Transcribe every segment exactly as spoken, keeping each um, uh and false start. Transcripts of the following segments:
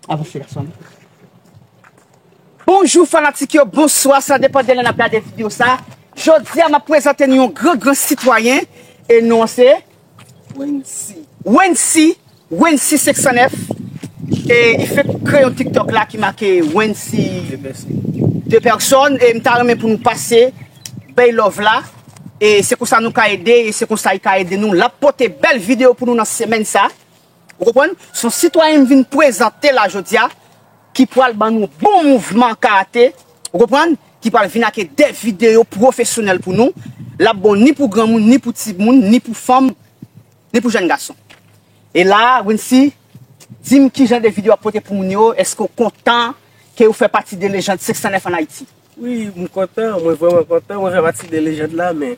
Avanse, gason. Bonjou, fanatik yo, bonswa, sa depann de lè n ap gade videyo sa. Jodi a, m ap prezante nou yon gran, gran sitwayen, e non an se Wency. Wency, Wency senk san nèf. E li fèk kreye yon TikTok la ki make Wency de pèsòn. E m ta renmen pou nou pase bay love la. E se konsa nou ka ede, e se konsa li ka ede nou. L ap pote bèl videyo pou nou nan semèn sa. Ou konprann? Se yon sitwayen m vin prezante la jodi a, ki pral ban nou bon mouvman karate. Ou konprann? Ki pral vin ak de videyo pwofesyonèl pou nou. L ap bon ni pou granmoun, ni pou timoun, ni pou fanm, ni pou jèn gason. E la, Wency, di m ki jan de videyo w ap pote pou moun yo, èske w kontan ke w fè pati de lejand senk san nèf ann Ayiti? Wi, m kontan, mwen vrèman kontan, mwen fè pati de lejand la, men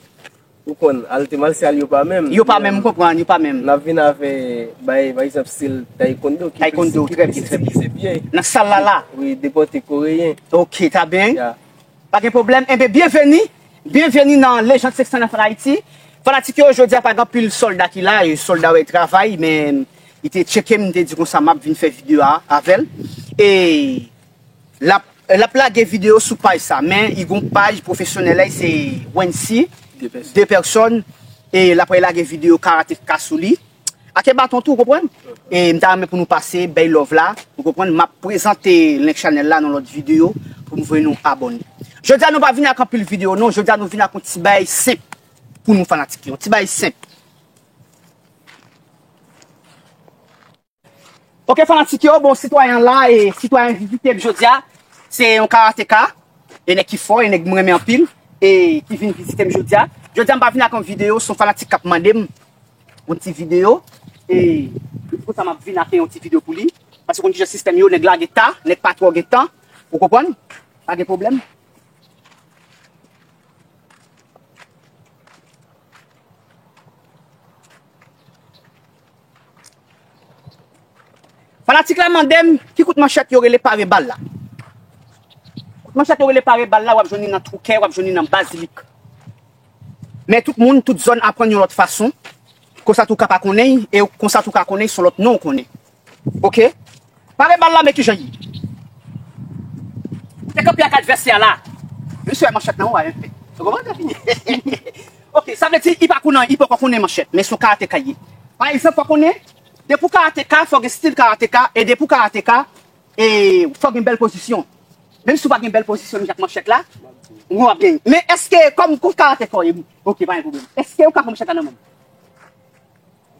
ou konn, arte masyal yo pa menm. Yo pa menm, m konprann, yo pa menm. N ap vin avè, bay, pa egzanp, stil taekwondo, ki Taekwondo, plis, ki trè plis byen, trè byen. Itilize pye. Nan sal la, la? Wi, depote koreyen. Ok, ta byen. Ya. Pa gen pwoblèm. Enben, byenveni. Byenveni nan Lejand senk san nèf ann Ayiti. Fanatik yo, jodi a pa gen anpil sòlda ki la, e sòlda yo travay, men li te tcheke m, li te di konsa m ap vin fè videyo a avè l. E l ap, l ap lage videyo sou paj sa, men li gon paj pwofesyonèl, se Wency, de pèsòn, e l ap lage videyo karateka sou li. Ake baton tou, ou konprann? E m ta renmen pou nou pase, bay love la, ou konprann? M ap prezante link channel la nan lòt videyo pou m voye nou abòne. Jodi a nou pa vin ak anpil videyo, non. Jodi a nou vin ak yon ti bay senp pou nou fanatik yo. Yon ti bay senp. Ok, fanatik yo, bon, sitwayen la, e sitwayen vizite m jodi a, se yon karateka, e nèg ki fò, e nèg m renmen anpil, e ki vin vizite m jodi a. Jodi a, m pa vin ak yon videyo, se yon fanatik k ap mande m yon ti videyo, e se pou sa m ap vin ak yon ti videyo pou li, paske w konn kijan sistèm yo, nèg la gen ta, nèg pa twò gen tan, ou konprann? Pa gen pwoblèm. Fanatik la mande m ki kout manchèt yo rele pare bal la. Kout manchèt yo rele pare bal la, w ap jwenn li nan Twouke, w ap jwenn li nan Bazilik. Men tout moun, tout zòn aprann yon lòt fason. Konsa tou ka pa konnen, e konsa tou ka konnen, se yon lòt non w konnen. Ok? Pare bal la, men kijan l ye. Ou te kanpe ak advèsè a la. Misye wè manchèt nan ou a enpe. Ou konprann sa fini? Ok, sa vle di, li pa konnen, li poko konnen manchèt, men se yon karateka l ye. Pa egzanp, fò konnen, depi w karateka, fò gen stil karateka, e depi w karateka, e fò gen bèl pozisyon. Menm si w pa gen bèl pozisyon, menm jan ak manchèt la, ou ap genyen. Men èske, kòm, kòm karateka w ye, ok, pa gen pwoblèm. Èske ou ka pran manchèt la nan men m?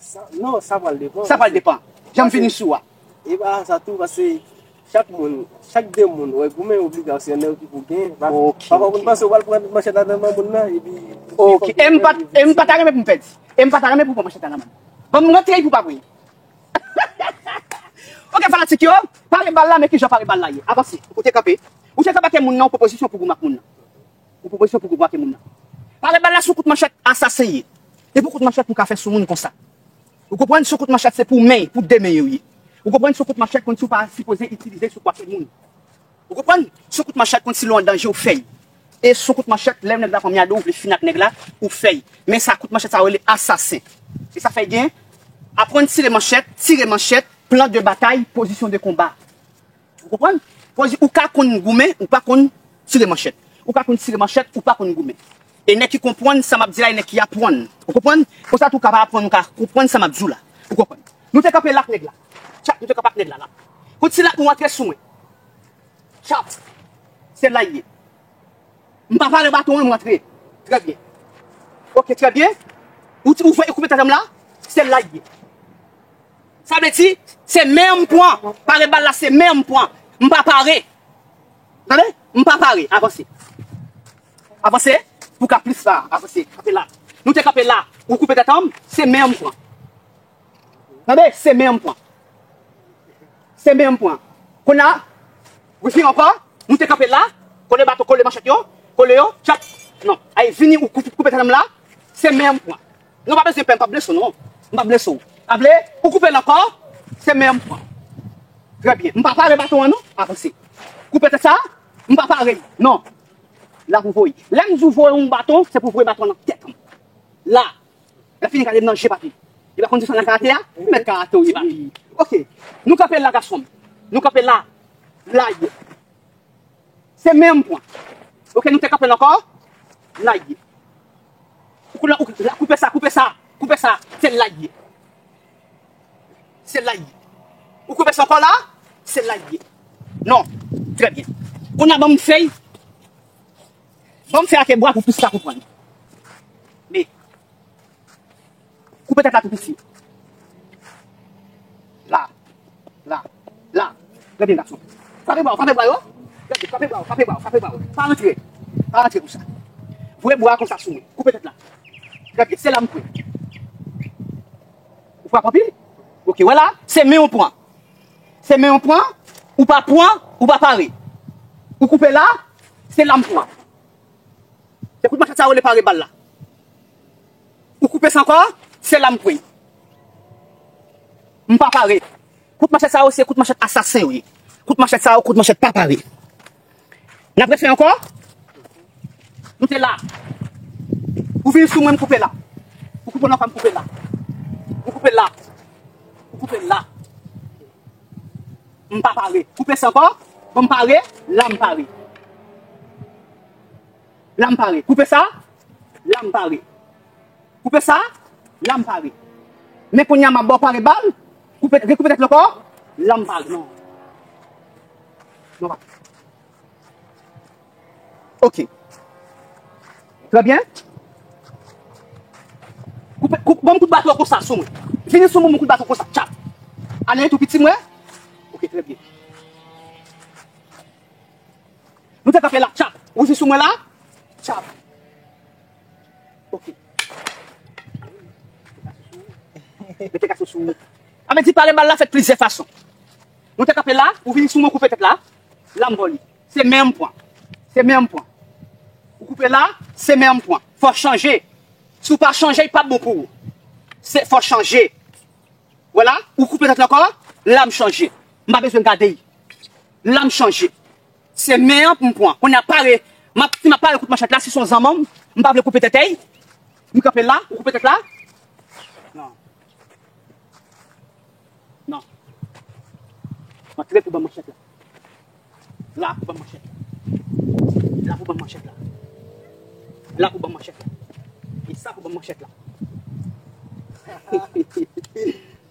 Sa, non, sa pral depann, Sa pral paske depann. Jan m vini sou a. E pa sa tou, paske chak moun, chak de moun, wè, goumen obligasyon nan ki pou gen. Pa, Ok, pa, pa ok. Konn panse w pral pran manchèt la nan men moun nan, epi Ok, e m pa, e m pa ta renmen pou m pèdi. E m pa ta renmen pou pran manchèt la nan men m. Ban m rantre pou pa pran. Ok, fanatik yo, pare bal la, men kijan pare bal la ye. Avanse, ou te kanpe. Ou te kanpe ak moun nan, ou pran pozisyon pou goumen ak moun nan. Ou pran pozisyon pou goumen ak moun nan. Pare bal la se yon kout manchèt asasen ye. Depi yon kout manchèt ou ka fè sou moun konsa. Ou konprann? Se yon kout manchèt, se pou men, pou de men yo ye. Ou konprann? Se yon kout manchèt konn si w pa sipoze itilize sou kwape moun. Ou konprann? Se yon kout manchèt konn si lè w an danje ou fè l. E se yon kout manchèt, lè nèg la pran myado, ou vle fini ak nèg la, ou fè l. Men sa, kout manchèt sa yo rele asasen. E sa fè gen, aprann tire manchèt, tire manchèt, plan de batay, pozisyon de konba. Ou konprann? Pozi-, ou ka konn goumen, ou pa konn tire manchèt. Ou ka konn tire manchèt, ou pa konn goumen. E nèg ki konprann sa m ap di la, e nèg ki aprann. Ou konprann? Konsa tou ka pa aprann, ou ka konprann sa m ap di w la. Ou konprann? Nou te kanpe la ak nèg la. Tchak, nou te kanpe ak nèg la la. Kout sila ou antre sou mwen. Tchak. Se la l ye. M pa pare baton an, m antre. Trè byen. Ok, trè byen. Ou, ou vle koupe tèt an m la? Se la l ye. Sa vle di, se men an m pran. Pare bal la, se men an m pran. M pa pare. Tande? M pa pare. Avanse. Avanse. Pou ka plis la. Avanse. Kanpe la. Nou te kanpe la. Ou koupe tèt an m, se men an m pran. Tande? Se men an m pran. Se men an m pran. Kounye a, wi, vini ankò. Nou te kanpe la. Kole baton, kole manchèt yo. Kole yo. Tchak. Non. Ay, vini ou koupe, koupe tèt an m la. Se men an m pran. Non, pa bezwen pè, m p ap blese w, non. M p ap blese w. Pa vle? Ou koupe l ankò, se men an m pran. Trè byen. M pa pare baton an, non. Avanse. Koupe tèt sa, m pa pare l. Non. La pou voye. Lè m di w voye yon baton, se pou voye baton an nan tèt an. La. Lè fini gade m nan je, papi. Li pa konn di sa nan karate a? Mèt karate w ye, papi. Ok. Nou kanpe la, gason m. Nou kanpe la. La ye. Se men an m pran. Ok, nou te kanpe la ankò. La ye. Ou kou-, ou, la, koupe sa, koupe sa, koupe sa. Se la ye. Se la ye. Ou koupe sa ankò la. Se la ye. Non. Trè byen. Kounye a ban m fèy. Ban m fèy ak bwa pou plis ka konprann. Men. Koupe tèt la tou piti. La. La. La. Trè byen, gason. Frape bwa yo, frape bwa yo. Gade, frape bwa yo, frape bwa yo, frape bwa yo. Pa rantre. Pa rantre konsa. Voye bwa a konsa sou mwen. Koupe tèt la. Trè byen, se la m pran. Ou frape anpil? Ok, wè la, se men ou pran. Se men ou pran, ou pa pran, ou pa pare. Ou koupe la, se la m pran. Se kout manchèt sa yo rele pare bal la. Ou koupe sa ankò, se la m pran. M pa pare. Kout manchèt sa yo se kout manchèt asasen yo ye. Kout manchèt sa yo, kout manchèt pa pare. N ap refè ankò. Nou te la. Ou vin sou mwen, m koupe la. Ou koupe nan fwa, m koupe la. Ou koupe la. Ou koupe la. M pa pare. Koupe sa ankò. Bon, m pare. La, m pare. La, m pare. Koupe sa. La, m pare. Koupe sa. La, m pare. Men kounye a, m ap ba w pare bal. Koupe, rekoupe tèt la ankò. La, m pare. Non. Non, pa. Ok. Trè byen. Koupe, koupe, ban m kout baton konsa sou mwen. Vini sou mwen, kout baton konsa. Tchap. Ale tou piti mwen. Ok, trè byen. Nou te kanpe la, tchap. Ou vin sou mwen la. Tchap. Ok. Mete gason sou ou. Sa vle di pare bal la fèt plizyè fason. Nou te kanpe la, ou vin sou mwen koupe tèt la. La m ba w li. Se men an m pran. Se men an m pran. Ou koupe la, se men an m pran. Fò w chanje. Si w pa chanje, li p ap bon pou ou. Se, fò w chanje. Vwala, ou koupe tèt la ankò, la m chanje. M pa bezwen gade l. La m chanje. Se men an pou m pran. Kounye a pare, m ap, si m ap pare kout manchèt la, si se yon zanmi m, m pa vle koupe tèt li. M kanpe la, ou koupe tèt la. Non. Non. M antre pou ban manchèt la. La pou ban manchèt la. La pou ban manchèt la. La pou ban manchèt la. E sa pou ban manchèt la.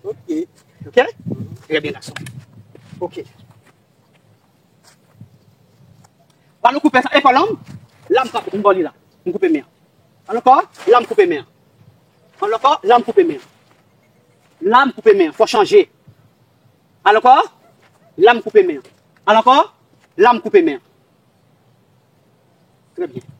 Ok. Ok? Trè byen, gason. Ok. Pral koupe sa. E pa lanm. La m frape, m ba w li la. M koupe men an. Al ankò, la m koupe men an. Al ankò, la m koupe men an. La m koupe men an. Fò chanje. Al ankò, la m koupe men an. Al ankò, la m koupe men an. Trè byen.